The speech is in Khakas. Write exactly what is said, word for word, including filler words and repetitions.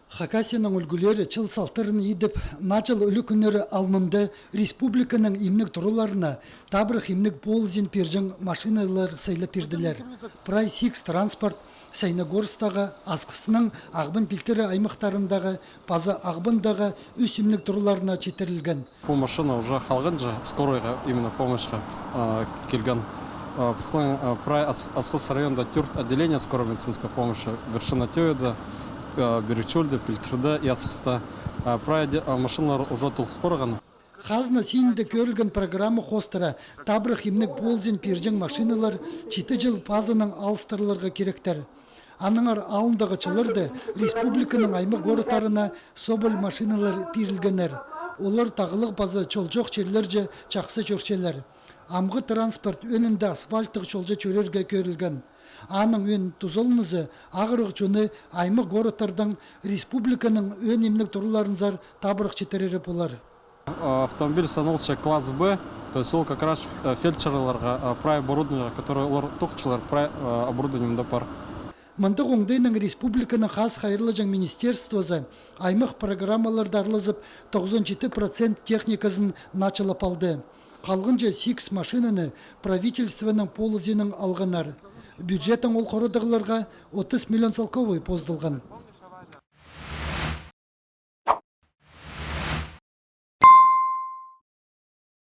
Хакасияның ӱлгӱлері чыл салтарын идіп, Наа чыл ӱлӱкӱннері алнында республиканың имнег тураларына табырах имнег полызын пирҷең машиналар сайлап пирділер. Прай сигіс транспорт Саяногорсктағы, Асхыстың, Ағбан пилтірі аймахтарындағы паза Ағбандағы ӱс имнег тураларына читірілген. Пу машина уже халғанҷа скоройға, именно помощьха, а, килген. А, пістің, а, прай Ас-, Асхыс районда тӧрт отделение скорой медицинской помощи: Вершина Тёяда, а, Бирючулда, Пилтірде и Асхыста. А, прай де-, а, машиналар уже толып парған. Хазна синінде кӧрілген программа хоостыра табырах имнег полызын пирҷең машиналар читі чыл пазынаң алыстырыларға киректер. Аннаңар алындағы чылларда республиканың аймах городтарына Соболь машиналар пирілгеннер. Олар тағлығ паза чолҷох чирлерҷе чахсы чӧрчелер. Амғы транспорт ӧӧнінде асфальттығ чолҷа чӧрерге кӧрілген. Аның ӧӧн тузаланызы ағырығ чонны аймах городтардаң республиканың ӧӧн имнег тураларынзар табырах читірері полар. Автомобиль саналча класс Б, то есть ол как раз, э, фельдшерлерге, э, прай оборудование, которое олар тоғынчалар, прай, э, оборудование мында пар. Мындағ оңдайнаң республиканың хас хайраллаҷаң министерствозы аймах программаларда аарлазып, тоғызон читі процент техниказын началап алды. Халғанҷы сигіс машинаны правительствоның полызынаң алғаннар. Бюджеттең ол хорадығларға отыс миллион салковай поздылған.